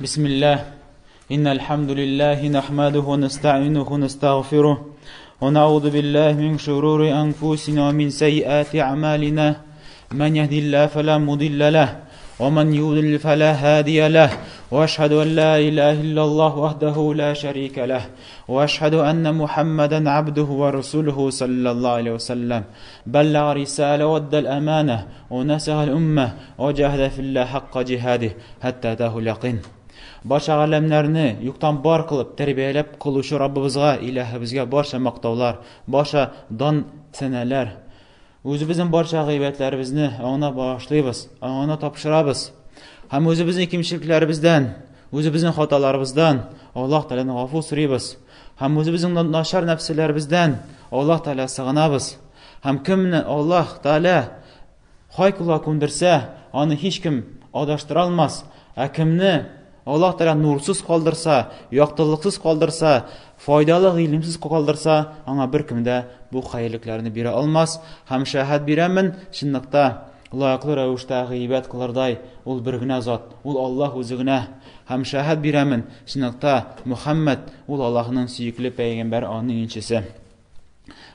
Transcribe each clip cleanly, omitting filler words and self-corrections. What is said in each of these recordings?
بسم الله إن الحمد لله نحمده ونستعينه ونستغفره ونعوذ بالله من شرور أنفسنا ومن سيئات أعمالنا من يهدي الله فلا مضل له ومن يضلل فلا هادي له وأشهد أن لا إله إلا الله وحده لا شريك له وأشهد أن محمدا عبده ورسوله صلى الله عليه وسلم بلغ رسالة ودى الأمانة ونسخ الأمة وجاهد في الله حق جهاده حتى أتاه اليقين. Барча галәмнәрне юктан бар кылып, тәрбияләп кылучы Раббыбызга, илаһыбызга барча мактаулар, барча дан сәнәләр. Үзебезнең барча гыйбадәтләребезне аңа багышлыйбыз, аңа тапшырабыз. Һәм үзебезнең кимчелекләребездән, үзебезнең хаталарыбыздан Аллаһ Тәгаләдән гафу сорыйбыз. Һәм үзебезнең начар нәфселәребездән Аллаһ Тәгалә сыгынабыз. Һәм кемне Аллаһ Тәгалә хай кулга күндерсә, аны һичкем адаштыра алмас. Ә кемне Аллаһ Тәгалә нурсыз калдырса, яктылыксыз калдырса, файдалы гыйлемсез калдырса, аңа беркем дә бу хәерлекләрне бирә алмас. Һәм шәһәд бирәмен, чынлыкта лаеклы рәвештә гыйбадәт кылырдай ул бер генә зат, ул Аллаһ үзе генә. Һәм шәһәд бирәмен, чынлыкта Мөхәммәд ул Аллаһның сөекле пәйгамбәре, аның илчесе.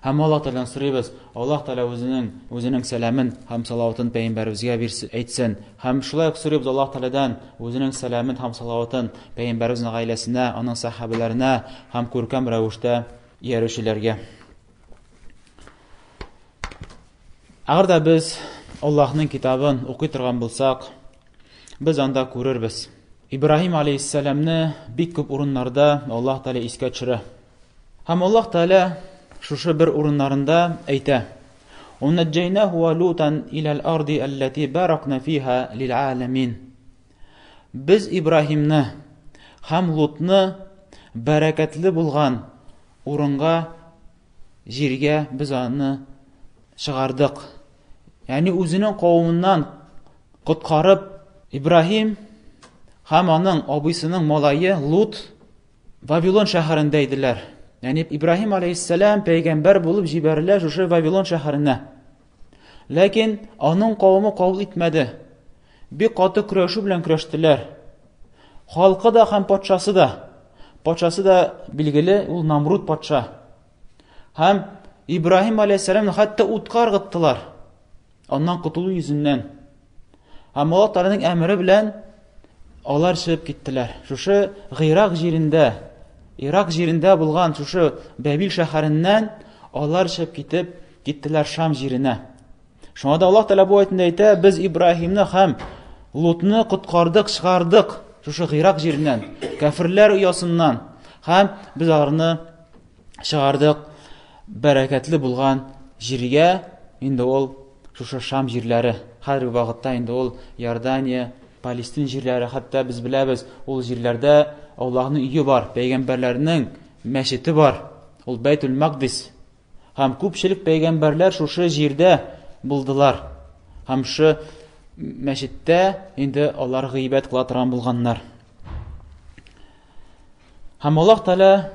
Һәм Аллаһ Тәгаләдән сорыйбыз, Аллаһ Тәгалә үзенең үзенең сәламен һәм салаватын пәйгамбәребезгә бирсен, әйтсен. Һәм шулай ук сорыйбыз Аллаһ Тәгаләдән үзенең сәламен һәм салаватын пәйгамбәребезнең гаиләсенә, аның сәхабәләренә һәм күркәм рәвештә иярүчеләргә. Әгәр дә без Аллаһның китабын укый торган булсак, без анда күрербез. Ибраһим алейһиссәламне бик күп урыннарда Аллаһ Тәгалә искә төшерә. Һәм Аллаһ Тәгалә шушы бер урыннарында әйтә: "Унаджайнаху ва Лутан иләл арди аллати баракна фиха лил аламин." Без Ибраһимны һәм Лутны бәрәкәтле булган урынга, җиргә без аны чыгардык. Ягъни үзенең кавымыннан коткарып Ибраһим һәм аның абыйсының малае Лут Вавилон шәһәрендә иделәр. Ягъни Ибраһим алейһиссәлам пәйгамбәр булып җибәрелә шушы Вавилон шәһәренә. Ләкин аның кавымы кабул итмәде. Бик каты көрәшү белән көрәштеләр. Халкы да һәм патшасы да. Патшасы да билгеле, ул Намруд патша. Һәм Ибраһим алейһиссәламны хәтта утка ыргыттылар. Аннан котылу йөзеннән. Һәм Аллаһ Тәгаләнең әмере белән алар чыгып киттеләр. Шушы Гыйрак җирендә, Ирак җирендә булган шушы Бәбил шәһәреннән алар чыгып китеп киттеләр Шам җиренә. Шуңа да Аллаһ Тәгалә бу аятында әйтә, без Ибраһимны һәм Лутны коткардык, чыгардык шушы Гыйрак җиреннән, кәферләр оясыннан һәм без аларны чыгардык бәрәкәтле булган җиргә, инде ул шушы Шам җирләре. Хәзерге вакытта инде ул Иордания, Палестин җирләре, хәтта без беләбез, ул җирләрдә Аллаһның өе бар, пәйгамбәрләрнең мәчете бар. Ул Бәйтул Макдис. Һәм күпчелек пәйгамбәрләр шушы җирдә булдылар. Һәм шушы мәчеттә инде алар гыйбадәт кыла торган булганнар. Һәм Аллаһ Тәгалә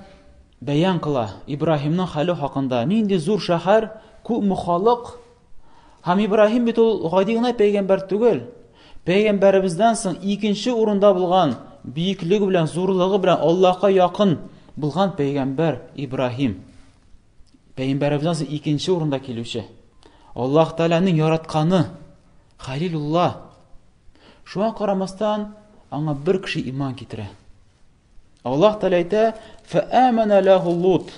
бәян кыла Ибраһимның хәле хакында. Нинди зур шәһәр, күпме халык. Һәм Ибраһим бит ул гади генә пәйгамбәр түгел. Пәйгамбәребездән соң икенче урында булган, биеклеге белән, зурлыгы белән Аллаһка якын булган пәйгамбәр Ибраһим. Пәйгамбәребездән соң икенче урында килүче. Аллаһ Тәгаләнең яратканы Халилулла. Шуңа карамастан, аңа бер кеше иман китерә. Аллаһ Тәгалә әйтә: "Фәамана лаху Лут".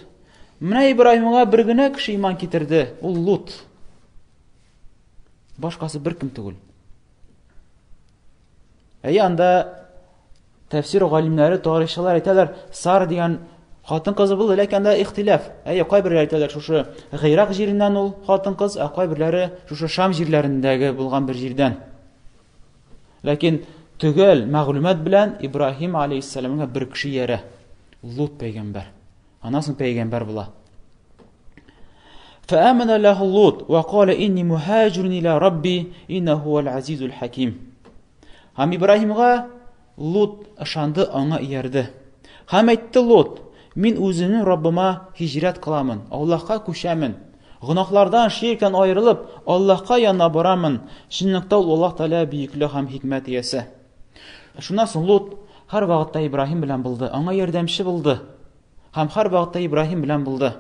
Менә Ибраһимга бер генә кеше иман китерде, ул Лут. Башкасы беркем түгел. Әйе, анда тәфсир галимнәре, тарихчылар әйтәләр, Сара дигән хатын кызы булды, ләкин анда ихтилаф. Әйе, кайберләре әйтәләр, шушы Гыйрак җиреннән ул хатын кыз, ә кайберләре шушы Шам җирләрендәге булган бер җирдән. Ләкин төгәл мәгълүмат белән Ибраһим алейһиссәламгә бер кеше иярә. Лут пәйгамбәр. Аннан соң пәйгамбәр була. فآمن له لوط وقال إني مهاجر إلى ربي إنه هو العزيز الحكيم. Һәм Ибраһимга Лут ышанды, аңа иярде. Һәм әйтте Лут, мин үземнең Раббыма һиҗрәт кыламын, Аллаһка күчәмен. Гөнаһлардан, ширктән аерылып, Аллаһка янына барамын. Чынлыкта ул Аллаһ Тәгалә бөеклек һәм хикмәт иясе. Шуннан соң Лут һәр вакытта Ибраһим белән булды, аңа ярдәмче булды. Һәм һәр вакытта Ибраһим белән булды.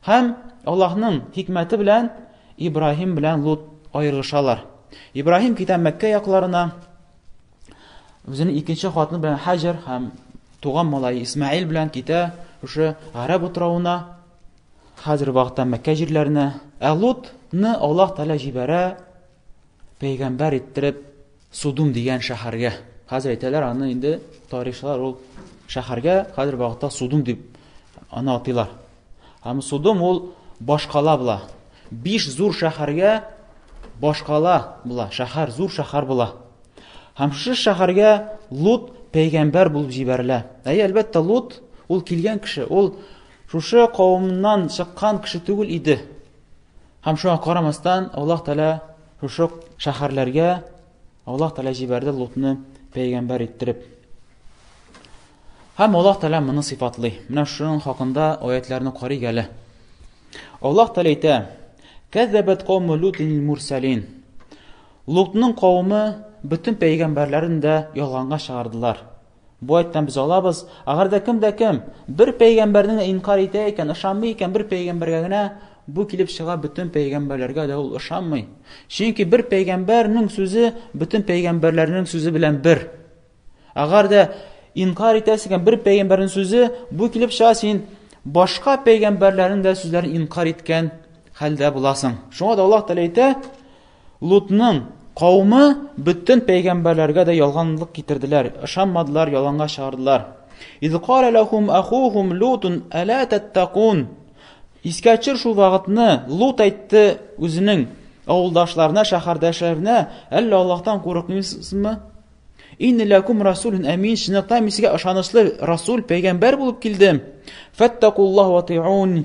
Һәм Аллаһның хикмәте белән Ибраһим белән Лут аерылышалар. Ибраһим китә Мәккә якларына, үзенең икенче хатыны белән Хаҗар һәм туган малае Исмаил белән китә шушы Гарәп утравына, хәзер вакытта Мәккә җирләренә. Ә Лутны Аллаһ Тәгалә җибәрә пәйгамбәр иттереп Судум дигән шәһәргә. Хәзер әйтәләр аны инде тарихчылар ул шәһәргә хәзер вакытта Судум дип аны атыйлар. Һәм Судум ул башкала була. Биш зур шәһәргә башкала була, шәһәр, зур шәһәр була. Һәм шушы шәһәргә Лут пәйгамбәр булып җибәрелә. Әйе, әлбәттә, Лут ул килгән кеше, ул шушы кавымнан чыккан кеше түгел иде. Һәм шуңа карамастан, Аллаһ Тәгалә шушы шәһәрләргә Аллаһ Тәгалә җибәрде Лутны пәйгамбәр иттереп. Һәм Аллаһ Тәгалә моны сыйфатлый. Менә шуның хакында аятларны карыйк әле. Аллаһ Тәгалә әйтә: "Кәззәбәт кауму Лутин мурсалин". Лутның кавымы бөтен пәйгамбәрләрен дә ялганга чыгардылар. Бу аяттан без алабыз, әгәр дә кем дә кем бер пәйгамбәрне генә инкар итә икән, ышанмый икән бер пәйгамбәргә генә, бу килеп чыга бөтен пәйгамбәрләргә дә ул ышанмый. Чөнки бер пәйгамбәрнең сүзе бөтен пәйгамбәрләрнең сүзе белән бер. Әгәр дә инкар итәсең икән бер пәйгамбәрнең сүзе, бу килеп чыга син башка пәйгамбәрләрнең дә сүзләрен инкар иткән хәлдә буласың. Шуңа да Аллаһ Тәгалә әйтә, Лутның кавымы бөтен пәйгамбәрләргә дә ялганлык китерделәр, ышанмадылар, яланга чыгардылар. Из кала лахум ахухум Лутун ала таттакун. Искә төшер шул вакытны, Лут әйтте үзенең авылдашларына, шәһәрдәшләренә, әллә Аллаһтан курыкмыйсызмы? Инни ләкум расулун әмин, чынлыкта мин сезгә ышанычлы расул, пәйгамбәр булып килдем. Фәттакуллаһ ва атиун.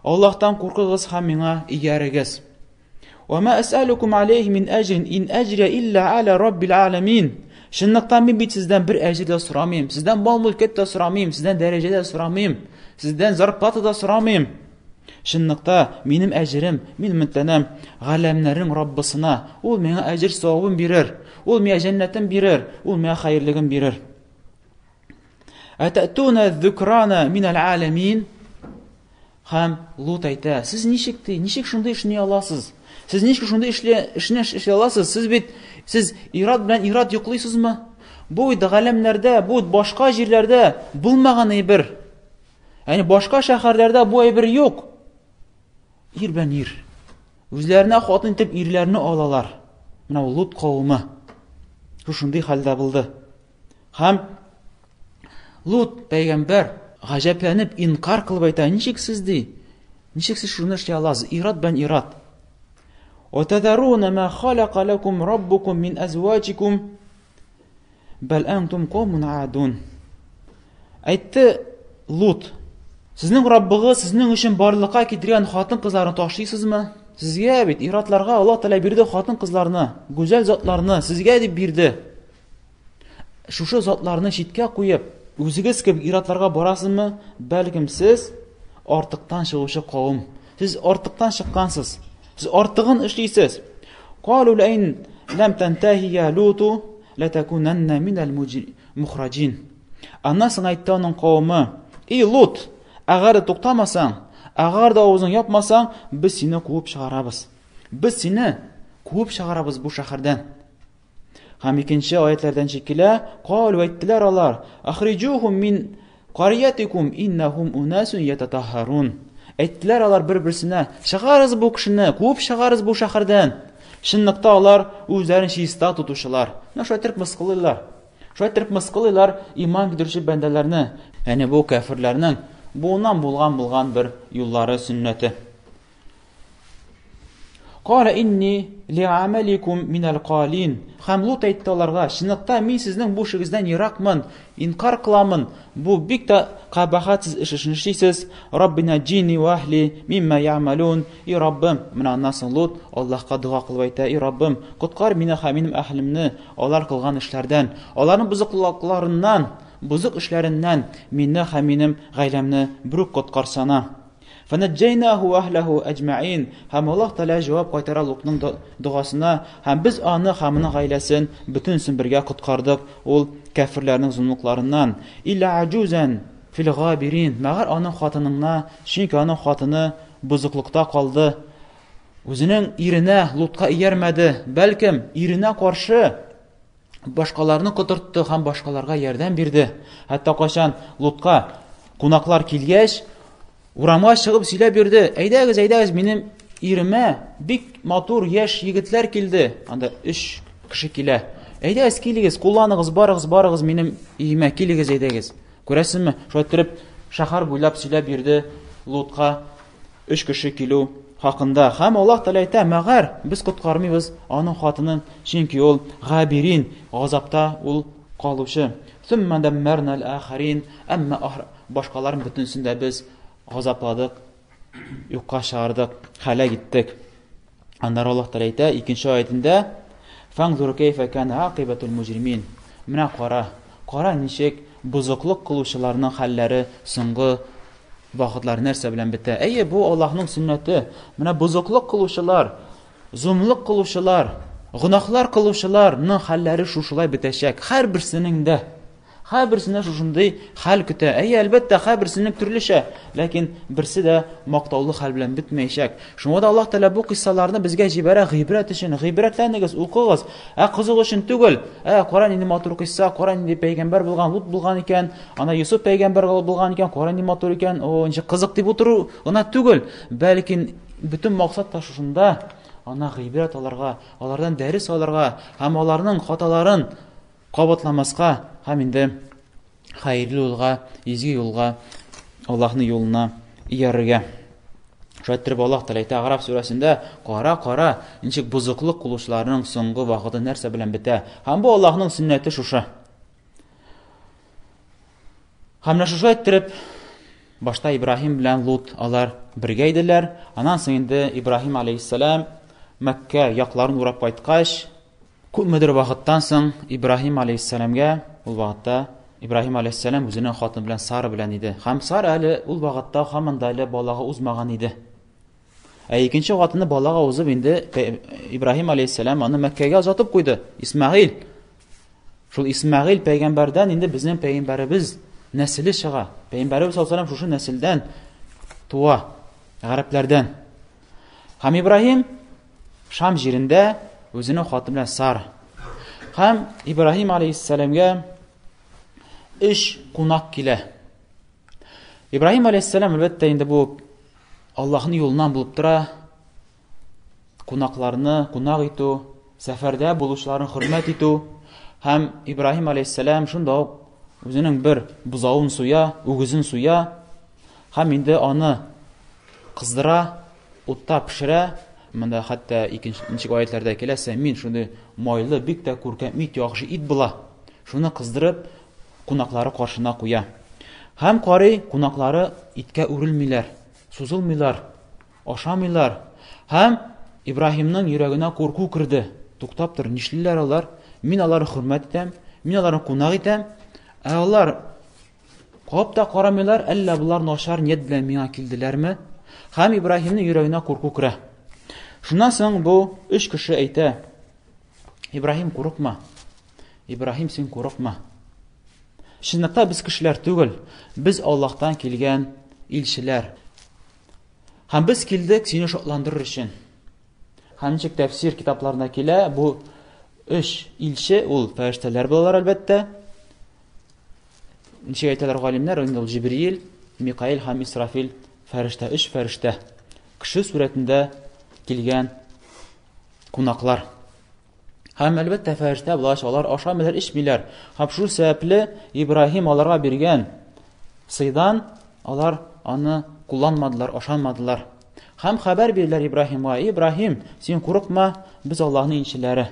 Аллаһтан куркыгыз һәм миңа иярегез. Ва ма әсәлукум алейхи мин әҗрин ин әҗрия илля аля раббил аламин. Чынлыкта мин бит сездән бер әҗер дә сорамыйм, сездән мал-мөлкәт тә сорамыйм, сездән дәрәҗә дә сорамыйм, сездән зарплата да сорамыйм. Чынлыкта минем әҗерем, мин өметләнәм галәмнәрнең Раббысына. Ул миңа әҗер савабын бирер. Ул миңа җәннәтен бирер, ул миңа хәерлеген бирер. Әтәтуна зукрана минәл аламин. Һәм Лут әйтә, сез ничек ди, ничек шундый эшне аласыз? Сез ничек шундый эшле, эшне эшли аласыз? Сез бит сез ират белән ират йоклыйсызмы? Бу бит галәмнәрдә, бу башка җирләрдә булмаган әйбер. Ягъни башка шәһәрләрдә бу әйбер юк. Ир белән ир. Үзләренә хатын итеп ирләрне алалар. Менә ул Лут кавымы. Шушындый хәлдә булды. Һәм Лут пәйгамбәр гаҗәпләнеп инкар кылып әйтә, ничек сез ди? Ничек сез шуны эшли аласыз? Ират белән ират. Ватадаруна ма халака лакум раббукум мин азваҗикум бәл антум каумун адун. Әйтте Лут, сезнең Раббыгыз сезнең өчен барлыкка китергән хатын-кызларны ташлыйсызмы? Сезгә бит иратларга Аллаһ Тәгалә бирде хатын-кызларны, гүзәл затларны сезгә дип бирде. Шушы затларны читкә куеп, үзегез кебек иратларга барасызмы? Бәлкем сез артыктан чыгучы кавым. Сез артыктан чыккансыз. Сез артыгын эшлисез. Калу ләйн ләм тантахи я луту латакунанна минал мухраҗин. Аннан соң әйтте аның кавымы: "И Лут, әгәр дә туктамасаң, әгәр дә авызың япмасаң, без сине куып чыгарабыз. Без сине куып чыгарабыз бу шәһәрдән." Һәм икенче аятләрдән чикелә, калу әйттеләр алар, ахриҗухум мин карьятикум иннахум унасун ятатахарун. Әйттеләр алар бер-берсенә, чыгарыгыз бу кешене, куып чыгарыгыз бу шәһәрдән. Чынлыкта алар үзләрен чиста тотучылар. Менә шулай итеп мыскыллыйлар. Шулай итеп мыскыллыйлар иман китерүче бәндәләрне. Ягъни бу кәферләрнең буыннан булган булган бер юллары, сөннәте. Кала инни лиамаликум минәл калин. Һәм Лут әйтте аларга, чынлыкта мин сезнең бу эшегездән еракмын, инкар кыламын. Бу бик тә кабахат сез эш эшен эшлисез. Рабби наджини ва ахли мимма ямалун. И Раббым, менә аннан соң Лут Аллаһка дога кылып әйтә, и Раббым, коткар мине һәм минем әһлемне алар кылган эшләрдән, аларның бозыклыкларыннан, бозык эшләреннән мине һәм минем гаиләмне берүк коткарсана. Фәнәҗҗәйнәһу вә әһләһу әҗмәин. Һәм Аллаһ Тәгалә җавап кайтара Лутның догасына, һәм без аны һәм аның гаиләсен бөтенесен бергә коткардык ул кәферләрнең золымлыкларыннан. Илля аҗузан фил габирин. Мәгәр аның хатынына, чөнки аның хатыны бозыклыкта калды. Үзенең иренә Лутка иярмәде, бәлкем иренә каршы башкаларны котыртты һәм башкаларга ярдәм бирде. Хәтта кайчан Лутка кунаклар килгәч, урамга чыгып сөйләп йөрде. Әйдәгез, әйдәгез, минем иремә бик матур яшь егетләр килде. Анда өч кеше килә. Әйдәгез, килегез, кулланыгыз, барыгыз, барыгыз минем өемә, килегез, әйдәгез. Күрәсезме, шулай иттереп шәһәр буйлап сөйләп йөрде Лутка өч кеше килү хакында. Һәм Аллаһ Тәгалә әйтә, мәгәр без коткармыйбыз аның хатынын, чөнки ул габирин, газапта ул калучы. Сумма даммарна ал-ахарин, әмма башкаларын бөтенесен дә без газапладык, юкка чыгардык, һәлак иттек. Аннары Аллаһ Тәгалә әйтә, икенче аятендә, Фаңзур кәйфә кана акибатул муҗримин. Менә кара, кара ничек бозыклык кылучыларның хәлләре соңгы вакытлар нәрсә белән бетә. Әйе, бу Аллаһның сөннәте. Менә бозыклык кылучылар, зомлык кылучылар, гөнаһлар кылучыларның хәлләре шушылай бетәчәк. Һәрберсенең дә. Һәрберсенә шушындый хәл көтә. Әйе, әлбәттә, һәрберсенең төрлечә, ләкин берсе дә мактаулы хәл белән бетмәячәк. Шуңа да Аллаһ Тәгалә бу кыйссаларны безгә җибәрә гыйбрәт өчен. Гыйбрәтләнегез, укыгыз. Ә кызык өчен түгел. Ә кара нинди матур кыйсса, кара нинди пәйгамбәр булган, Лут булган икән, ана Йосыф пәйгамбәр булган икән, кара нинди матур икән, о, ничек кызык дип утыру гына түгел. Бәлки бөтен максат та шушында, ана гыйбрәт алырга, алардан дәрес алырга һәм аларның хаталарын Кабатламаска һәм инде хәерле юлга, изге юлга, Аллаһның юлына иярергә. Шулай иттереп Аллаһ Тәгалә әйтә Агараф сүрәсендә, кара, кара, ничек бозыклык кылучыларның соңгы вакыты нәрсә белән бетә. Һәм бу Аллаһның сөннәте шушы. Һәм менә шушылай иттереп, башта Ибраһим белән Лут алар бергә иделәр. Аннан соң инде Ибраһим алейһиссәлам Мәккә якларын урап кайткач, Күпмедер вакыттан соң Ибраһим алейһиссәламгә, ул вакытта Ибраһим алейһиссәлам үзенең хатыны белән Сара белән иде. Һәм Сара әле ул вакытта һаман да әле балага узмаган иде. Ә икенче хатыны балага узып инде Ибраһим алейһиссәлам аны Мәккәгә озатып куйды. Исмәгыйль. Шул Исмәгыйль пәйгамбәрдән инде безнең пәйгамбәребез нәселе чыга. Пәйгамбәребез саллаллаһу алейһи шушы нәселдән туа, гарәпләрдән. Һәм Ибраһим Шам җирендә үзенең хатыны белән Сара. Һәм Ибраһим алейһиссәламгә өч кунак килә. Ибраһим алейһиссәлам әлбәттә инде бу Аллаһның юлыннан булып тора. Кунакларны кунак итү, сәфәрдә булучыларын хөрмәт итү һәм Ибраһим алейһиссәлам шунда ук үзенең бер бозавын суя, үгезен суя һәм инде аны кыздыра, Утта пешерә, монда хәтта икенче ничек аятьләрдә килә, сәмин шундый майлы, бик тә күркәм ит, яхшы ит була. Шуны кыздырып, кунаклары каршына куя. Һәм карый, кунаклары иткә үрелмиләр, сузылмыйлар, ашамыйлар. Һәм Ибраһимның йөрәгенә курку керде. Туктап тор, нишлиләр алар? Мин аларны хөрмәт итәм, мин аларны кунак итәм, ә алар Кабып та карамыйлар, әллә болар начар ният белән миңа килделәрме? Һәм Ибраһимның йөрәгенә курку керә. Шуннан соң бу өч кеше әйтә: Ибраһим, курыкма. Ибраһим, син курыкма. Чынлыкта без кешеләр түгел, без Аллаһтан килгән илчеләр. Һәм без килдек сине шатландырыр өчен. Һәм ничек тәфсир китапларында килә, бу өч илче ул фәрештәләр булалар әлбәттә. Ничек әйтәләр галимнәр, инде ул Җибриил, Микаил һәм Исрафил фәрештә, өч фәрештә. Кеше сурәтендә килгән кунаклар. Һәм әлбәттә фәрештә булгач, алар ашамыйлар, эчмиләр. Һәм шул сәбәпле Ибраһим аларга биргән сыйдан алар аны кулланмадылар, ашамадылар. Һәм хәбәр бирделәр Ибраһимга: Ибраһим, син курыкма, без Аллаһның илчеләре.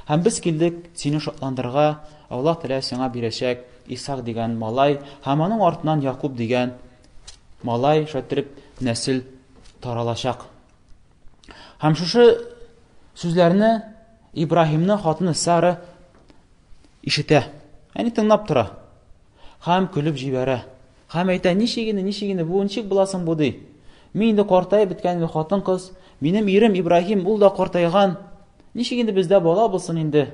Һәм без килдек сине шатландырырга, Аллаһ Тәгалә сиңа бирәчәк Исхак дигән малай һәм аның артыннан Якуб дигән малай, шулай иттереп нәсел таралачак. Һәм шушы сүзләрне Ибраһимның хатыны Сара ишетә. Әни тыңлап тора. Һәм көлеп җибәрә. Һәм әйтә, ничек инде, ничек инде, бу ничек буласың бу ди. Мин инде картаеп беткән инде хатын-кыз, минем ирем Ибраһим, ул да картайган. Ничек инде бездә бала булсын инде?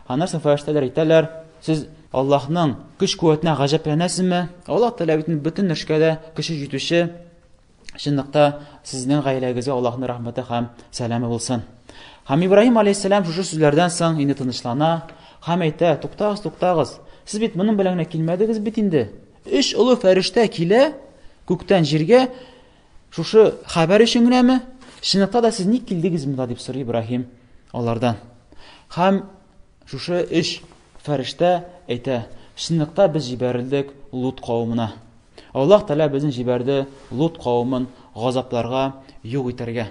Аннан соң фәрештәләр әйтәләр, сез Аллаһның көч-куәтенә гаҗәпләнәсезме? Аллаһ Тәгалә бит бөтен эшкә дә көче җитүче. Чынлыкта сезнең гаиләгезгә Аллаһның рәхмәте һәм сәламе булсын. Һәм Ибраһим алейһиссәлам шушы сүзләрдән соң инде тынычлана һәм әйтә: "Туктагыз, туктагыз. Сез бит моның белән генә килмәдегез бит инде. Өч олы фәрештә килә күктән җиргә шушы хәбәр өчен генәме? Чынлыкта да сез ник килдегез монда?" дип сорый Ибраһим алардан. Һәм шушы өч фәрештә әйтә: "Чынлыкта без җибәрелдек Лут кавымына. Аллаһ Тәгалә безне җибәрде Лут кавымын газапларга юк итәргә.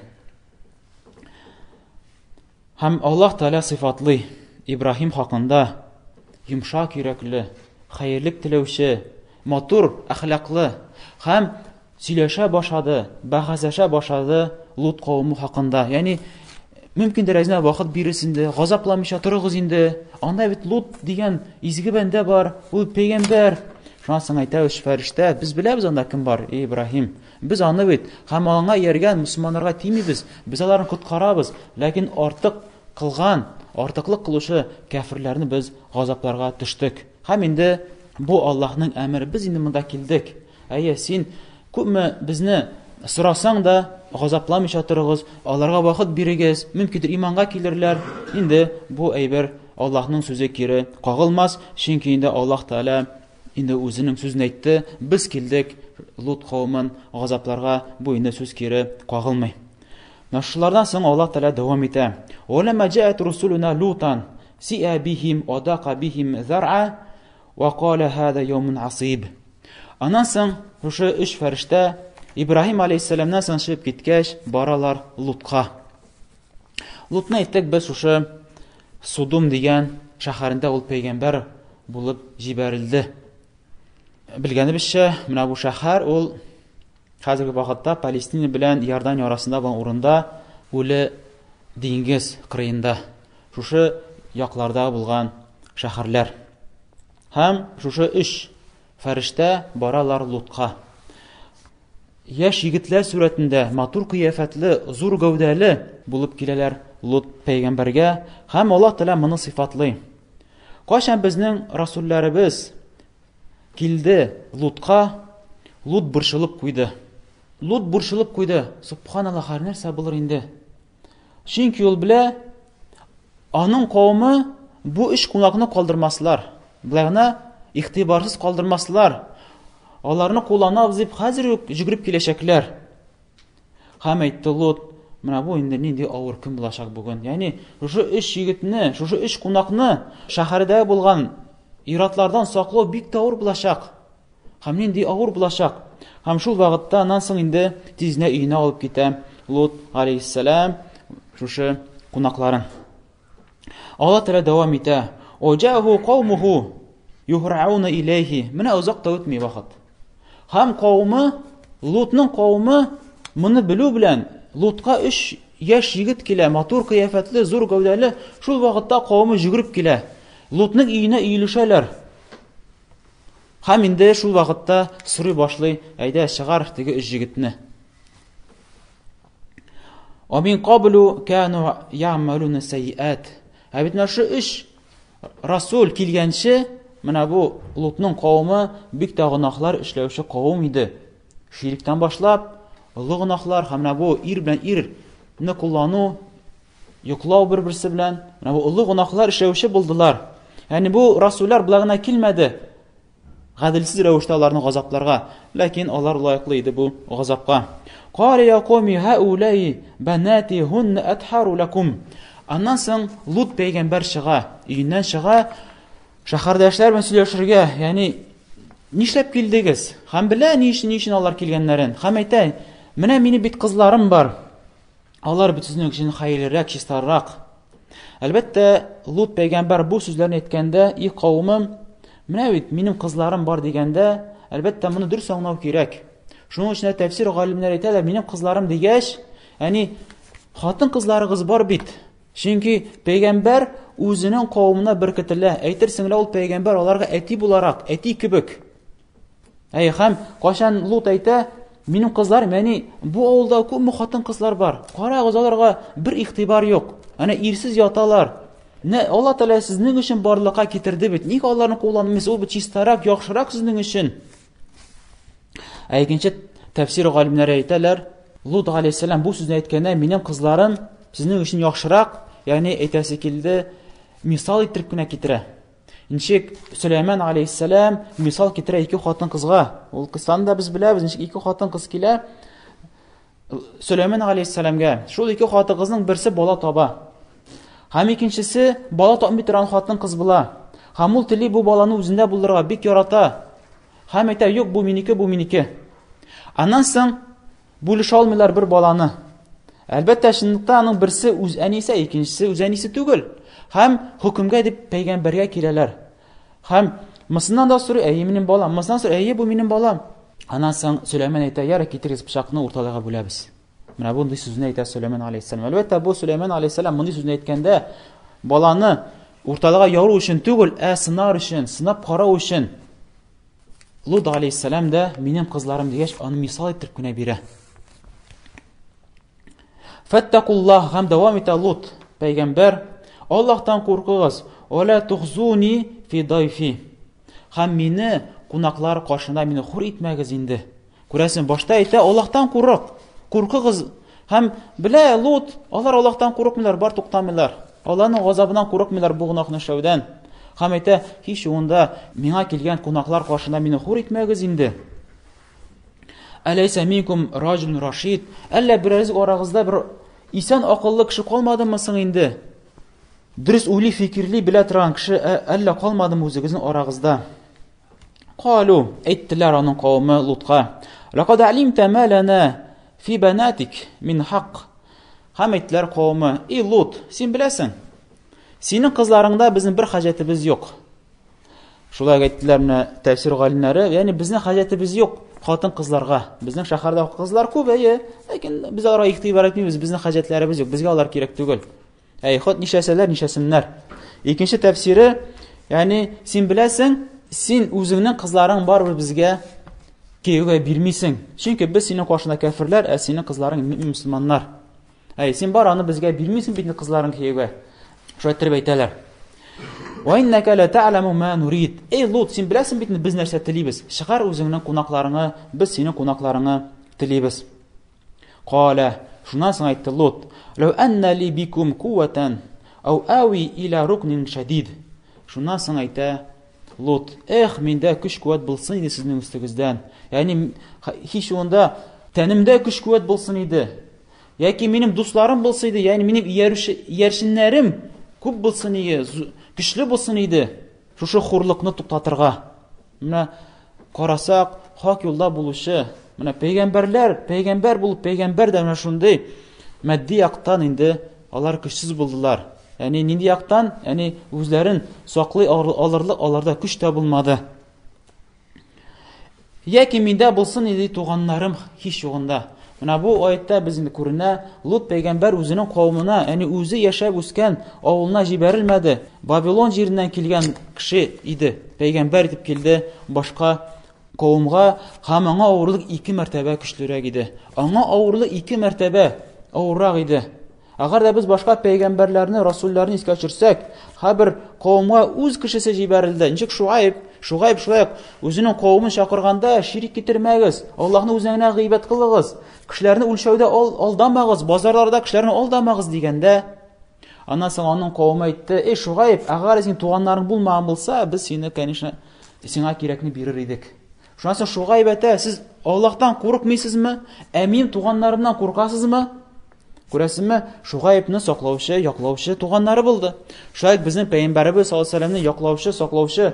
Һәм Аллаһ Тәгалә сыйфатлый Ибраһим хакында йомшак йөрәкле, хәерлек теләүче, матур әхлаклы һәм сөйләшә башлады, бәхәсләшә башлады Лут кавымы хакында. Ягъни мөмкин дәрәҗәдә вакыт бирерсез инде, газапламыйча торыгыз инде. Анда бит Лут дигән изге бәндә бар, ул пәйгамбәр. Шуннан соң әйтә өч фәрештә, без беләбез анда кем бар, эй Ибраһим. Без аны бит һәм аңа ияргән мөселманнарга тимибез, без аларны коткарабыз, ләкин артык кылган, артыклык кылучы кәферләрне без газапларга төштек. Һәм инде бу Аллаһның әмере, без инде монда килдек. Әйе, син күпме безне сорасаң да, газапламыйча торыгыз, аларга вакыт бирегез, мөмкиндер иманга килерләр. Инде бу әйбер Аллаһның сүзе кире кагылмас, чөнки инде Аллаһ Тәгалә инде үзенең сүзен әйтте, без килдек Лут кавымын газапларга, бу инде сүз кире кагылмый. Менә шулардан соң Аллаһ Тәгалә дәвам итә. Вәләмма җаат русулуна Лутан сиа бихим ва дака бихим зар'a ва кала һаза яумун асиб. Аннан соң шушы өч фәрештә Ибраһим алейһиссәламнән соң чыгып киткәч, баралар Лутка. Лутны әйттек без шушы Судум дигән шәһәрендә ул пәйгамбәр булып җибәрелде. Белгәнебезчә, менә бу шәһәр ул хәзерге вакытта Палестина белән Иордания арасында булган урында, үле диңгез кырыенда, шушы якларда булган шәһәрләр. Һәм шушы өч фәрештә баралар Лутка. Яшь егетләр сурәтендә, матур кыяфәтле, зур гәүдәле булып киләләр Лут пәйгамбәргә, һәм Аллаһ Тәгалә моны сыйфатлый. Кайчан безнең расулләребез килде Лутка, Лут борчылып куйды. Лут борчылып куйды. Субханаллаһ, хәр нәрсә булыр инде? Чөнки ул белә, аның кавымы бу өч кунакны калдырмаслар. Болай гына игътибарсыз калдырмаслар. Аларны кулланабыз дип хәзер үк җөгереп киләчәкләр. Һәм әйтте Лот, менә бу инде нинди авыр көн булачак бүген. Ягъни шушы өч егетне, шушы өч кунакны шәһәрдә булган иратлардан саклау бик тә авыр булачак. Һәм нинди авыр булачак. Һәм шул вакытта аннан соң инде тиз генә өенә алып китә Лут алейһиссәлам шушы кунакларын. Алла Тәгалә дәвам итә. Оҗаһу каумуху юһрауна иләйхи. Менә озак та үтми вакыт. Һәм кавымы, Лутның кавымы моны белү белән Лутка өч яшь егет килә, матур кыяфәтле, зур гәүдәле. Шул вакытта кавымы жүгереп килә. Лутның өенә өелешәләр. Һәм инде шул вакытта сорый башлый, әйдә, чыгар теге өч җегетне. Амин каблу кану я'малуна сайиат. Ә бит менә шушы өч расул килгәнче, менә бу Лутның кавымы бик тә гөнаһлар эшләүче кавым иде. Ширектән башлап, олы гөнаһлар һәм менә бу ир белән ирне куллану, йоклау бер-берсе белән, менә бу олы гөнаһлар эшләүче булдылар. Ягъни бу расуллар болай гына килмәде. Гаделсез рәвештә аларны газапларга, ләкин алар лаеклы иде бу газапка. Кали я кауми хаулай банати хунна атхару лакум. Аннан соң Лут пәйгамбәр чыга, өеннән чыга, шәһәрдәшләр белән сөйләшергә, ягъни нишләп килдегез? Һәм белә ни өчен, ни өчен алар килгәннәрен. Һәм әйтә, менә минем бит кызларым бар. Алар бит сезнең өчен хәерлерәк, чистаррак. Әлбәттә, Лут пәйгамбәр бу сүзләрне әйткәндә, "И кавымым, менә бит минем кызларым бар" дигәндә, әлбәттә, моны дөрес аңлау кирәк. Шуның өчен дә тәфсир галимнәре әйтәләр, минем кызларым дигәч, әни хатын-кызларыгыз бар бит. Чөнки пәйгамбәр үзенең кавымына беркетелә. Әйтерсең лә ул пәйгамбәр аларга әти буларак, әти кебек. Әй, һәм кайчан Лут әйтә, минем кызлар, мәни, бу авылда күпме хатын-кызлар бар. Карагыз, аларга бер игътибар юк. Әнә ирсез яталар. Не Алла Тәгалә сезнең өчен барлыкка китерде бит. Нигә аларны кулланмыйсыз? Ул бит чистарак, яхшырак сезнең өчен. Ә икенче тәфсир галимнәре әйтәләр, Лут алейһиссәлам бу сүзне әйткәндә, минем кызларым сезнең өчен яхшырак, ягъни әйтәсе килде, мисал иттереп кенә китерә. Ничек Сөләйман алейһиссәлам мисал китерә ике хатын-кызга. Ул кыссаны да без беләбез, ничек ике хатын-кыз килә Сөләйман алейһиссәламгә. Шул ике хатын-кызның берсе бала таба. Һәм икенчесе бала тапмый торган хатын-кыз була. Һәм ул тели бу баланы үзендә булдырырга, бик ярата. Һәм әйтә, юк, бу минеке, бу минеке. Аннан соң бүлешә алмыйлар бер баланы. Әлбәттә, чынлыкта аның берсе үз әнисе, икенчесе үз әнисе түгел. Һәм хөкемгә дип пәйгамбәргә киләләр. Һәм мысыннан да сорый, әйе, минем балам. Мысыннан сорый, әйе, бу минем балам. Аннан соң Сөләйман әйтә, ярый, китерегез пычакны, урталайга бүләбез. Менә мондый сүзне әйтә Сөләйман алейһиссәлам. Әлбәттә, бу Сөләйман алейһиссәлам мондый сүзне әйткәндә баланы урталыга яру өчен түгел, ә сынар өчен, сынап карау өчен. Лут алейһиссәлам да минем кызларым дигәч, аны мисал итеп кенә бирә. Фәттакуллаһ һәм дәвам итә Лут пәйгамбәр, Аллаһтан куркыгыз, Вала тухзуни фи дайфи. Һәм мине кунаклар каршында мине хур итмәгез инде. Күрәсең, башта әйтә, Аллаһтан курык, куркыгыз. Һәм белә Лут, алар Аллаһтан курыкмыйлар, бар туктамыйлар. Аллаһның газабыннан курыкмыйлар бу гөнаһны эшләүдән. Һәм әйтә, һич югында миңа килгән кунаклар каршында мине хур итмәгез инде. Әләйсә минкум раҗулун рашид. Әллә берәрегез арагызда бер исән акыллы кеше калмадымы соң инде? Дөрес уйлый, фикерли белә торган кеше әллә калмадымы үзегезнең арагызда? Калу, әйттеләр аның кавымы Лутка. Лакад алимта ма лана фи банатик мин хак. Һәм әйттеләр кавымы, "И Лут, син беләсең, синең кызларыңда безнең бер хаҗәтебез юк." Шулай әйттеләр менә тәфсир галимнәре, ягъни безнең хаҗәтебез юк хатын-кызларга. Безнең шәһәрдә кызлар күп, әйе, ләкин без аларга игътибар итмибез, безнең хаҗәтләребез юк, безгә алар кирәк түгел. Әй, хот нишләсәләр, нишләсеннәр. Икенче тәфсире, ягъни син беләсең, син үзеңнең кызларың барыбер безгә кияүгә бирмисең. Чөнки без синең каршында кәферләр, ә синең кызларың мөселманнар. Әй, син бар аны безгә бирмисең бит кызларың кияүгә. Шулай иттереп әйтәләр. Ва иннәкә ла та'ламу ма нурид. Эй, Лут, син беләсең бит без нәрсә телибез. Чыгар үзеңнең кунакларыңны, без синең кунакларыңны телибез. Калә, шуннан соң әйтте Лут, «Ләү әннә ли бикум куәтән, ау ауи иля рукнин шәдид». Шуннан соң әйтә Лут, эх, миндә көч-куәт булсын иде сезнең өстегездән. Ягъни һич югында тәнемдә көч-куәт булсын иде. Яки минем дусларым булсын иде, ягъни минем иярүче иярченнәрем күп булсын иде, көчле булсын иде. Шушы хурлыкны туктатырга. Менә карасак, хак юлда булучы, менә пәйгамбәрләр, пәйгамбәр булып пәйгамбәр дә менә шундый матди яктан инде алар көчсез булдылар. Ягъни нинди яктан? Ягъни үзләрен саклый алырлык аларда көч тә булмады. Яки миндә булсын иде туганнарым һич югында. Менә бу аятта без инде күренә, Лут пәйгамбәр үзенең кавымына, ягъни үзе яшәп үскән авылына җибәрелмәде. Бабилон җиреннән килгән кеше иде. Пәйгамбәр итеп килде башка кавымга һәм аңа авырлык ике мәртәбә көчлерәк иде. Аңа авырлык ике мәртәбә авыррак иде. Әгәр дә без башка пәйгамбәрләрне, расулларны искә төшерсәк, һәрбер кавымга үз кешесе җибәрелде. Ничек Шуайб, Шуайб шулай ук үзенең кавымын чакырганда, ширк китермәгез, Аллаһны үзенә генә гыйбадәт кылыгыз, кешеләрне үлчәүдә алдамагыз, базарларда кешеләрне алдамагыз дигәндә, аннан соң аның кавымы әйтте: "Эй Шуайб, әгәр синең туганнарың булмаган булса, без сине, конечно, сиңа кирәкне бирер идек." Шуннан соң Шуайб әйтә: "Сез Аллаһтан курыкмыйсызмы? Ә минем туганнарымнан куркасызмы?" Күрәсезме, Шугаибны саклаучы, яклаучы туганнары булды. Шулай безнең пәйгамбәребез саллаллаһу алейһи вәсәлләмне яклаучы, саклаучы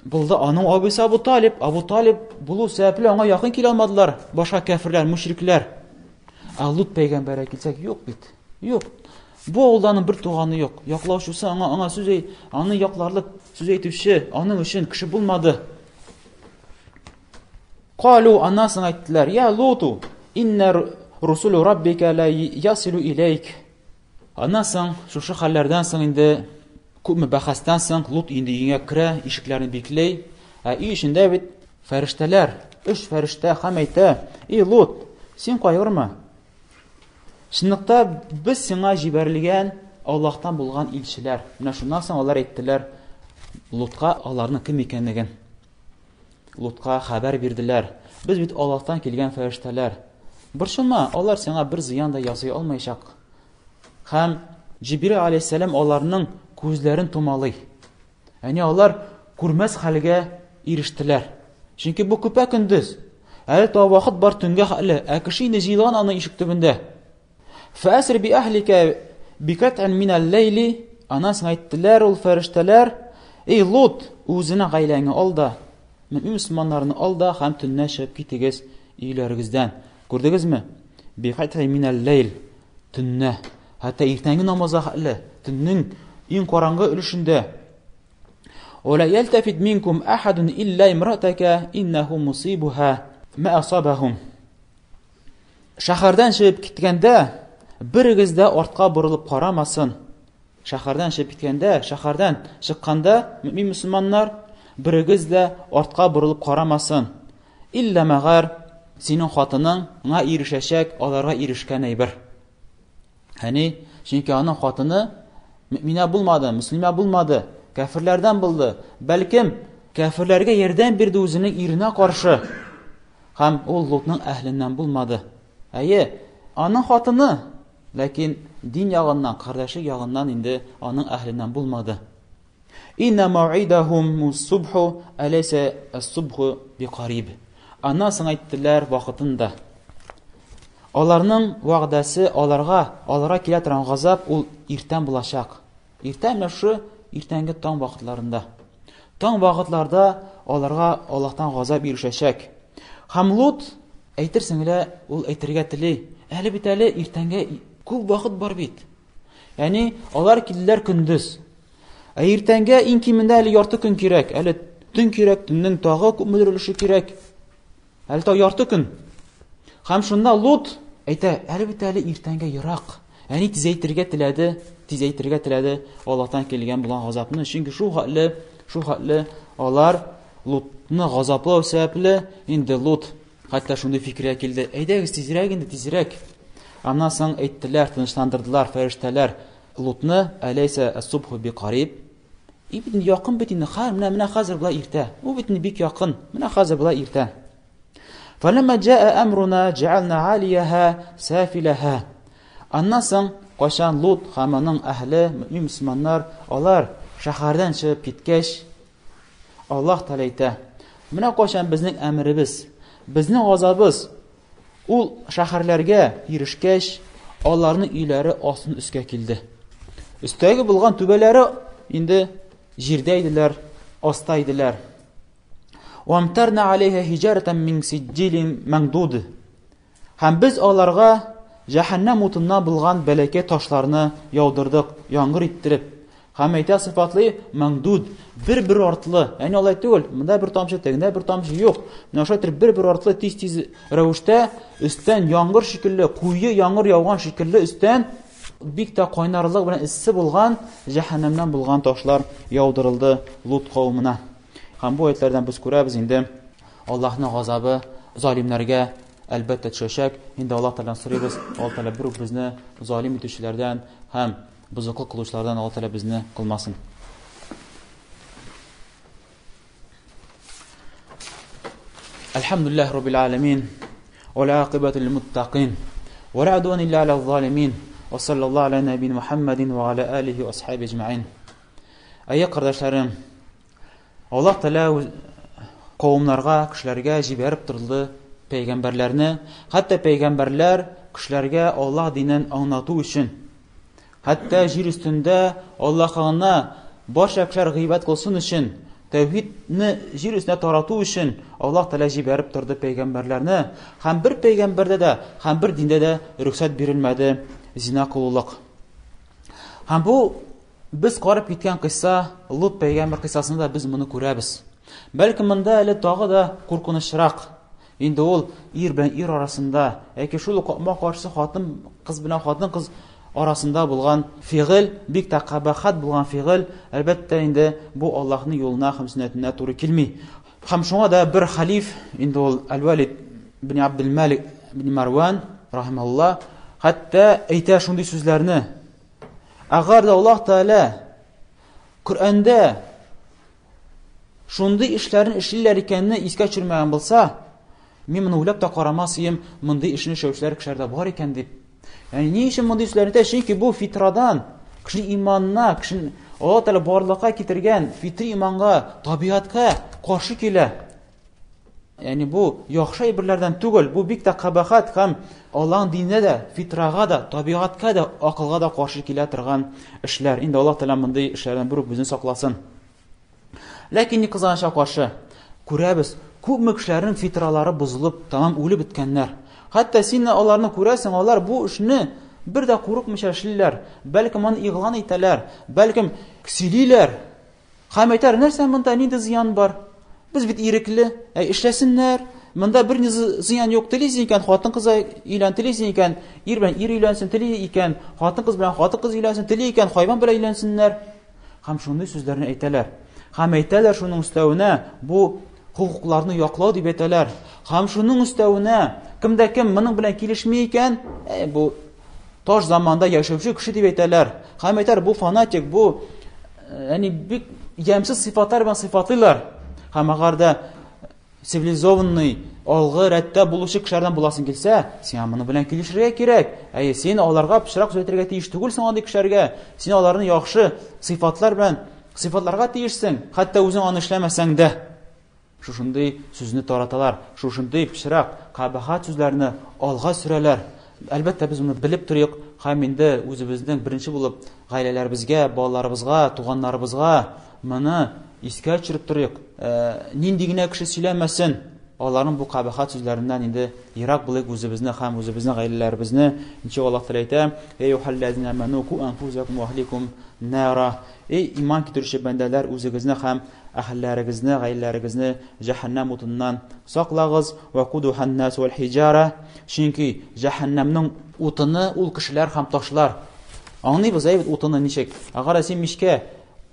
булды. Аның абыйсы Абу Талиб. Абу Талиб булу сәбәпле аңа якын килә алмадылар башка кәферләр, мушрикләр. Ә Лут пәйгамбәргә килсәк, юк бит. Юк. Бу авылда аның бер туганы юк. Яклаучысы аңа, аңа сүз әй, аны якларлык сүз әйтүче, аның өчен кеше булмады. Калу, аннан соң әйттеләр, Я Луту, иннә русулу раббика ла ясилу иләйк. Аннан соң, шушы хәлләрдән соң инде күпме бәхәстән соң Лут инде өеңә керә, ишекләрне бикли. Ә өй эчендә бит фәрештәләр, өч фәрештә һәм әйтә, "И Лут, син кайгырма. Чынлыкта без сиңа җибәрелгән Аллаһтан булган илчеләр. Менә шуннан соң алар әйттеләр Лутка аларның кем икәнлеген. Лутка хәбәр бирделәр. Без бит Аллаһтан килгән фәрештәләр. Борчылма, алар сиңа бер зыян да ясый алмаячак. Һәм Җибрил алейһиссәлам аларның күзләрен томалый. Әни алар күрмәс хәлгә ирештеләр. Чөнки бу көпә көндез. Әле та вакыт бар төнгә хәле, ә кеше инде җыелган аның ишек төбендә. Фәср би әһликә бикат'ан минәл ләйли. Аннан соң әйттеләр ул фәрештәләр, Эй Лут, үзенә гаиләңне ал да, мөмин мөселманнарны ал да һәм төнлә чыгып китегез өйләрегездән. Күрдегезме? Бикат'ан минәл ләйл. Төнлә. Хәтта иртәнге намазга хәтле, төннең иң караңгы өлешендә. Ула ялтафит минкум ахадун илла имратака иннаху мусибуха ма асабахум. Шәһәрдән чыгып киткәндә, берегез дә артка борылып карамасын. Шәһәрдән чыгып киткәндә, шәһәрдән чыкканда, мөмин мөселманнар, берегез дә артка борылып карамасын. Илля мәгәр синең хатыныңа ирешәчәк, аларга ирешкән әйбер. Әни, чөнки аның хатыны мөминә булмады, мөслимә булмады, кәферләрдән булды. Бәлкем, кәферләргә ярдәм бирде үзенең иренә каршы. Һәм ул Лутның әһленнән булмады. Әйе, аның хатыны, ләкин дин ягыннан, кардәшлек ягыннан инде аның әһленнән булмады. Инна мауидахум субху алайса ас-субху биқариб. Аннан соң әйттеләр вакытында. Аларның вәгъдәсе аларга, аларга килә торган газап ул иртән булачак. Иртән менә шушы иртәнге таң вакытларында. Таң вакытларда аларга Аллаһтан газап ирешәчәк. Һәм Лут әйтерсең лә ул әйтергә тели. Әле бит әле иртәнгә күп вакыт бар бит. Ягъни алар килделәр көндез. Ә иртәнгә иң кимендә әле ярты көн кирәк. Әле төн кирәк, төннең тагы күпмедер өлеше кирәк. Әле тагы ярты көн. Һәм шунда Лут әйтә, әле бит әле иртәнгә ерак. Әни тизәйтергә теләде, тизәйтергә теләде Аллаһтан килгән булган газапны. Чөнки шул хәтле, шул хәтле алар Лутны газаплау сәбәпле, инде Лут хәтта шундый фикергә килде. Әйдәгез тизрәк инде, тизрәк. Аннан соң әйттеләр, тынычландырдылар фәрештәләр Лутны, әләйсә ас-субху биқариб. И бит инде якын бит инде, хәр, менә менә хәзер була иртә. Ул бит инде бик якын. Менә хәзер була иртә. Фәләммә җаа әмруна җәална алияһа сафилаһа. Аннан соң кайчан Лут һәм аның әһле, мөмин мөселманнар, алар шәһәрдән чыгып киткәч, Аллаһ Тәгалә әйтә: Менә кайчан безнең әмеребез, безнең газабыз ул шәһәрләргә ирешкәч, аларның өйләре астын өскә килде. Өстәге булган түбәләре инде җирдә иделәр, аста иделәр. Вамтарна алейха хиҗаратан мин сиҗҗилин маңдуд. Һәм без аларга җәһәннәм утыннан булган бәләкәй ташларны яудырдык, яңгыр иттереп. Һәм әйтә сыйфатлый маңдуд, бер-бер артлы. Яни алай түгел, монда бер тамчы, тегендә бер тамчы юк. Менә шулай итеп бер-бер артлы тиз-тиз рәвештә өстән яңгыр шикелле, куе яңгыр яуган шикелле өстән бик тә кайнарлык белән эссе булган җәһәннәмнән булган ташлар яудырылды Лут кавымына. Һәм бу аятьләрдән без күрәбез инде Аллаһның газабы залимнәргә әлбәттә төшәчәк. Инде Аллаһ Тәгаләдән сорыйбыз, Аллаһ Тәгалә бер үк безне залим итүчеләрдән һәм бозыклык кылучылардан Аллаһ Тәгалә безне кылмасын. Әлхәмдүлилләһ раббил аламин. Вал акыбату лил муттакин. Ва ла удван илля аля залимин. Ва саллаллаху аля набийна Мухаммадин ва аля алихи ва асхаби аҗмаин. Әйе, кардәшләрем, Аллаһ Тәгалә кавымнарга, кешеләргә җибәреп торды пәйгамбәрләрне. Хәтта пәйгамбәрләр кешеләргә Аллаһ динен аңлату өчен, хәтта җир өстендә Аллаһка гына барча кешеләр гыйбадәт кылсын өчен, тәүхидне җир өстенә тарату өчен Аллаһ Тәгалә җибәреп торды пәйгамбәрләрне. Һәм бер пәйгамбәрдә дә, һәм бер диндә дә рөхсәт бирелмәде зина кылулык. Һәм бу Без карап киткән кыйсса, Лут пәйгамбер кыйссасында без моны күрәбез. Бәлкем монда әле тагы да куркынычрак. Инде ул ир белән ир арасында, яки шул ук капма-каршы хатын кыз белән хатын кыз арасында булган фигыль, бик тә кабахат булган фигыль, әлбәттә инде бу Аллаһның юлына һәм сөннәтенә туры килми. Һәм шуңа да бер халиф, инде ул Әл-Валид бин Абдул-Малик бин Марван, рахимаһулла, хәтта әйтә шундый сүзләрне. Әгәр дә Аллаһ Тәгалә Коръәндә шундый эшләрне эшлиләр икәнне искә төшермәгән булса, мин моны уйлап та карамас идем, мондый эшне эшләүчеләр кешеләр дә бар икән дип. Ягъни ни өчен мондый сүзләрне әйтә? Чөнки бу фитрадан, кешенең иманына, кешенең Аллаһ Тәгалә барлыкка китергән фитри иманга, табигатькә каршы килә. Ягъни бу яхшы әйберләрдән түгел, бу бик тә кабахәт һәм Аллаһның диненә дә, фитрага да, табигатькә дә, акылга да каршы килә торган эшләр. Инде Аллаһ Тәгалә мондый эшләрдән бер үк безне сакласын. Ләкин ни кызганычка каршы, күрәбез, күпме кешеләрнең фитралары бозылып, тәмам үлеп беткәннәр. Хәтта син аларны күрәсең, алар бу эшне бер дә курыкмыйча эшлиләр, бәлкем аны игълан итәләр, бәлкем сөйлиләр. Һәм әйтәр, нәрсә монда, нинди зыян бар? Без бит ирекле, әй, эшләсеннәр. Монда бер ни зыян юк. Телисең икән, хатын-кызга өйлән, телисең икән, ир белән ир өйләнсен, тели икән, хатын-кыз белән хатын-кыз өйләнсен, тели икән, хайван белән өйләнсеннәр. Һәм шундый сүзләрне әйтәләр. Һәм әйтәләр шуның өстәвенә, бу хокукларны яклау дип әйтәләр. Һәм шуның өстәвенә, кем дә кем моның белән килешми икән, ә, бу таш заманда яшәүче кеше дип әйтәләр. Һәм әйтәләр, бу фанатик, бу яни бик ямьсез сыйфатлар белән сыйфатлыйлар. Һәм әгәр дә цивилизованный, алгы рәттә булучы кешеләрдән буласың килсә, сиңа моның белән килешергә кирәк. Әйе, син аларга пычрак сүз әйтергә тиеш түгелсең андый кешеләргә. Син аларны яхшы сыйфатлар белән сыйфатларга тиешсең, хәтта үзең аны эшләмәсәң дә. Шушындый сүзне тараталар, шушындый пычрак, кабахәт сүзләрне алга сөрәләр. Әлбәттә, без моны белеп торыйк һәм инде үзебезнең беренче булып гаиләләребезгә, балаларыбызга, туганнарыбызга моны искә төшереп торыйк. Э, нинди генә кеше сөйләмәсен, аларның бу кабахәт сүзләреннән инде ерак булыйк үзебезне һәм үзебезнең гаиләләребезне. Ничек Аллаһ Тәгалә әйтә: "Әй юхаллазина аману ку анфусакум ва ахликум нара". Эй иман китерүче бәндәләр, үзегезне һәм әһелләрегезне, гаиләләрегезне җәһәннәм утыннан саклагыз. Вакудухан нас вал хиҗара. Чөнки җәһәннәмнең утыны ул кешеләр һәм ташлар. Аңлыйбыз, әйбәт утыны ничек? Әгәр син мичкә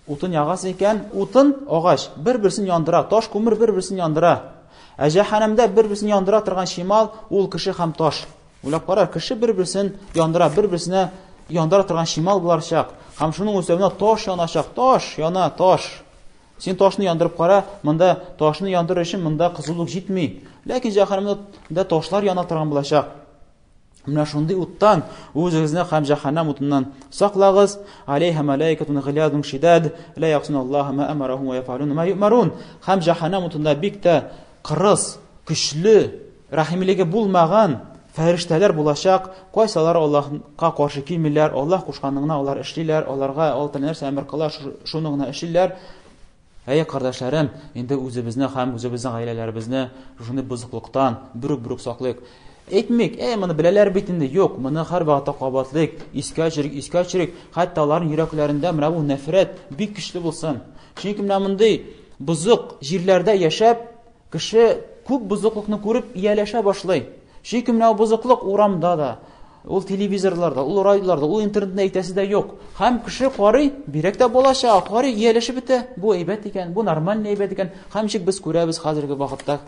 утын ягасың икән, утын, агач бер-берсен яндыра, таш, күмер бер-берсен яндыра. Ә җәһәннәмдә бер-берсен яндыра торган чимал ул кеше һәм таш. Уйлап кара, кеше бер-берсен яндыра, бер-берсенә яндыра торган чимал буларчак. Һәм шуның өстәвенә таш яначак. Таш яна, таш. Син ташны яндырып кара, монда ташны яндырыр өчен монда кызулык җитми. Ләкин җәһәннәмдә ташлар яна торган булачак. Менә шундый уттан үзегезне һәм җәһәннәм утыннан саклагыз. Алейха малаикатун гыйлядун шидад, ла яхсун Аллаһа ма амарахум ва яфалун ма ю'марун. Һәм җәһәннәм утында бик тә кырыс, көчле, рәхимлеге булмаган фәрештәләр булачак, кайсылары Аллаһка каршы килмиләр, Аллаһ кушканны гына алар эшлиләр, аларга Аллаһ Тәгалә нәрсә әмер кыла, шуны гына эшлиләр. Әй, кардәшләрем, инде үзебезне һәм үзебезнең гаиләләребезне шушындый бозыклыктан берүк-берүк саклыйк. Әйтмик, әй, моны беләләр бит инде. Юк, моны һәрвакытта кабатлыйк, искә төшерик, искә төшерик. Хәтта аларның йөрәкләрендә менә бу нәфрәт бик көчле булсын. Чөнки менә мондый бозык җирләрдә яшәп, Кеше күп бозыклыкны күреп ияләшә башлый. Чөнки менә бозыклык урамда да, ул телевизорларда, ул радиоларда, ул интернетта әйтәсе дә юк. Һәм кеше карый, бигрәк тә балача карый, ияләшеп бетә. Бу әйбәт икән, бу нормальный әйбәт икән. Һәм ничек без күрәбез хәзерге вакытта,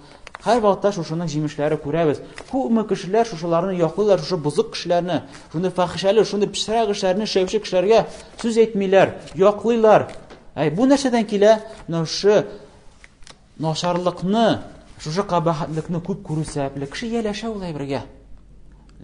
һәр вакытта шушының җимешләре күрәбез. Күпме кешеләр шушыларны яклыйлар, шушы бозык кешеләрне, шундый фахишәле, шундый пычрак эшләрне эшләүче кешеләргә сүз әйтмиләр, яклыйлар. Әй, бу нәрсәдән килә? Менә шушы Начарлыкны, шушы кабахәтлекне күп күрү сәбәпле кеше ияләшә ул әйбергә.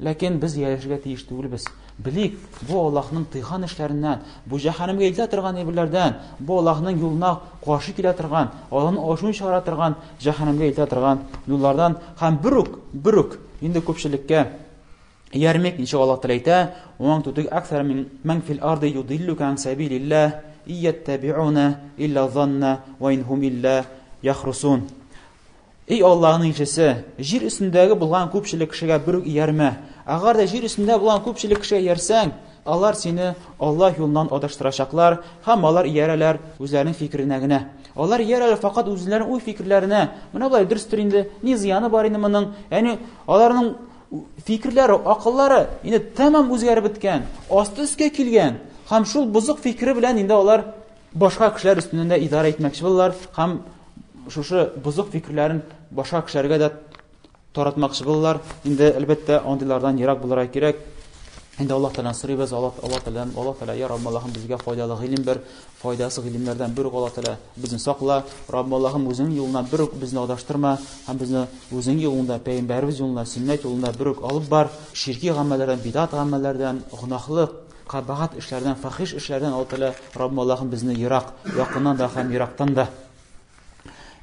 Ләкин без ияләшергә тиеш түгелбез. Белик, бу Аллаһның тыйган эшләреннән, бу җәһәннәмгә илтә торган әйберләрдән, бу Аллаһның юлына каршы килә торган, Аллаһның ачуын чыгара торган, җәһәннәмгә илтә торган юллардан һәм бер үк, бер үк инде күпчелеккә Иярмик, ничек Аллаһ Тәгалә әйтә, "Ван тутик аксар мин ман фил арды юдиллука ан сабилиллаһ, ияттабиуна илла занна ва ин хум илла яхрусун". Эй Аллаһның илчесе, җир өстендәге булган күпчелек кешегә бер үк иярмә. Әгәр дә җир өстендә булган күпчелек кешегә иярсәң, алар сине Аллаһ юлыннан адаштырачаклар һәм алар иярәләр үзләренең фикеренә генә. Алар иярәләр факат үзләренең уй-фикерләренә. Менә болай дөрестер инде, ни зыяны бар инде моның? Ягъни аларның фикерләре, акыллары инде тәмам үзгәреп беткән, асты өскә килгән һәм шул бозык фикере белән инде алар башка кешеләр өстеннән дә идарә итмәкче булалар һәм шушы бозык фикерләрен башка кешеләргә дә таратмакчы булалар. Инде әлбәттә андыйлардан ерак булырга кирәк. Инде Аллаһ Тәгаләдән сорыйбыз, Аллаһ Аллаһ Тәгаләдән, Аллаһ Тәгалә, я Раббым Аллаһым, безгә файдалы гыйлем бир, файдасыз гыйлемнәрдән бер үк Аллаһ Тәгалә безне сакла. Раббым Аллаһым, үзеңнең юлына бер үк безне адаштырма һәм безне үзеңнең юлыңда, пәйгамбәребез юлында, сөннәт юлында бер үк алып бар. Ширки гамәлләрдән, бидат гамәлләрдән, гөнаһлы, кабахат эшләрдән, фахиш эшләрдән Аллаһ Тәгалә, Раббым Аллаһым, безне ерак, якыннан да һәм ерактан да.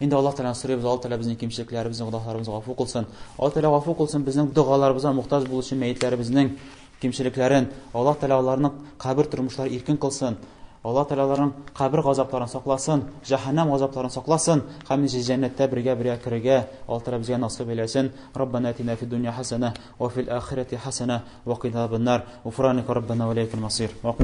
Инде Аллаһ Тәгаләдән сорыйбыз, Аллаһ Тәгалә безнең кимчелекләребезне, гөнаһларыбызны гафу кылсын. Аллаһ Тәгалә гафу кылсын безнең догаларыбызга мохтаҗ булучы мәетләребезнең кимчелекләрен. Аллаһ Тәгалә аларның кабер тормышлары иркен кылсын. Аллаһ Тәгалә аларның кабер газапларын сакласын, җәһәннәм газапларын сакласын һәм җәннәттә бергә-бергә керергә Аллаһ Тәгалә безгә насыйп әйләсен. Раббана атина фид дөнья хасана ва фил ахирати хасана ва кина азабаннар. Гуфраника раббана ва иләйкал масир. Ва